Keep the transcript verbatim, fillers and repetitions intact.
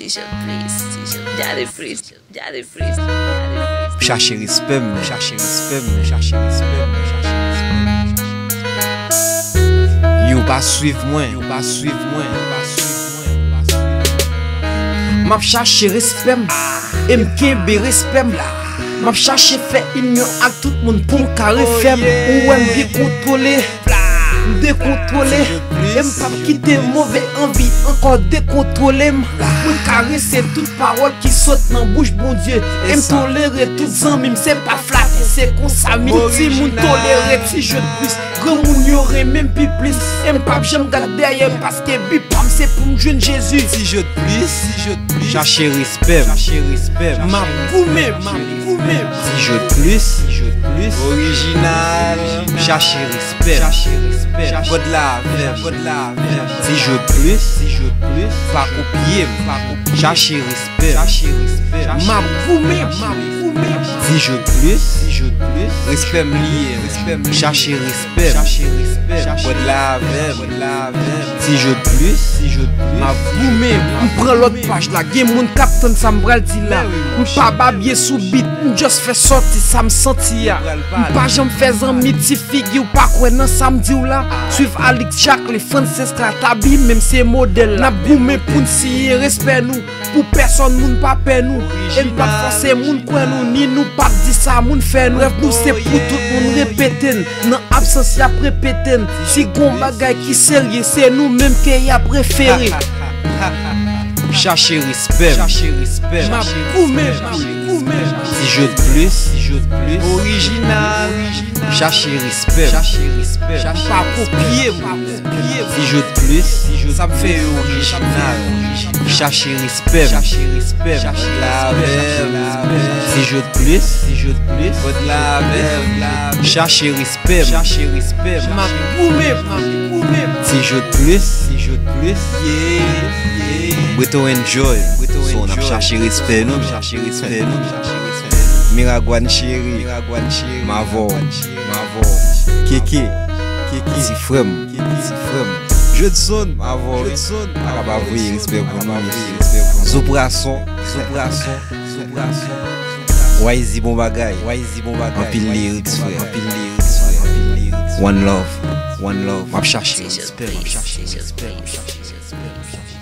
Ti jòt plis, ti jòt, gade plis, gade plis, gade plis. Chache respè m, chache respè m, chache respè m, chache respè m. Yo pa swiv mwen, yo pa swiv mwen, yo pa swiv mwen, yo pa swiv mwen. M ap chache respè m, e m kenbe respè m. M ap chache fè inyon ak tout moun pou m ka refè m. Ou wè m byen kontwole, m dekontwole, e m p ap kite move anvi ankò dekontwole m. Mwen karese tout pawòl ki sot nan bouch Bondye, e m tolere tout zanmi m, se pa flatè, se konsa m ye. Timoun tolere ti jòt plis, granmoun yo renmen m pi plis, e m p ap janm gad dèyè m, paske bi pa m se pou m jwenn Jezi. Ti jòt plis, ti jòt plis. Chache respè m, chache respè m. M ap goumen, m ap goumen. Ti jòt plis, ti jòt plis. Orijinal. Chache respè m, chache respè m. God la avè m, God la avè m. Ti jòt plis, ti jòt plis. Pa kopye m, pa kopye m. Chache respè m, chache respè m. M ap goumen, m ap goumen. Ti jòt plis, ti jòt plis. Respè m li ye, respè m li ye. Chache respè m, chache respè m. God la avè m, God la avè m. Ti jòt plis, ti jòt plis. M ap goumen, m pran lòt paj la. Gen moun k ap tann sa m pral di la. M pa babye sou bit, m just fè sòti sa m santi a. M pa janm fè zanmi ti figi, w pa kwè nan sa m di w la. Swiv Alix Jacquelin, Francesca Tabi, menm se modèl la. N ap goumen pou n siyen respè nou. Pou pèsòn moun pa pè nou, e n p ap fòse moun kwè nou, ni nou p ap di sa moun fè nou. Rèv nou se pou tout moun repete n, nan absans y ap repete n. Si gon bagay ki serye, se nou menm ke y ap refere. Chache respè m, chache respè m. M ap goumen pou l, goumen. Ti jòt plis, ti jòt plis. Orijinal. Chache respè m, chache respè m. Pa kopye m. Ti jòt plis, ti jòt plis. Sa m fè yo orijinal. Chache respè m, chache respè m. God la avè m. Ti jòt plis, ti jòt plis. God la avè m. Chache respè m, chache respè m. M ap goumen, m ap goumen. Ti jòt plis, ti jòt plis. Yeah, yeah. Breton Enjoy. Breton Enjoy. So n ap chache respè nou, chache respè nou, chache respè nou. Miragwàn cheri, Miragwàn cheri. M avè w. M avè w. Keke, Keke, ti frè m, ti frè m. Judson, m avè w, wi. Akaba voye respè pou nou, mesye. Zoprason, Zoprason, Zoprason. Wayzi bon bagay, Wayzi bon bagay. Anpil lyrics, frè. Anpil lyrics, frè. One love, one love. M ap chache respè, m ap chache respè, m ap chache respè.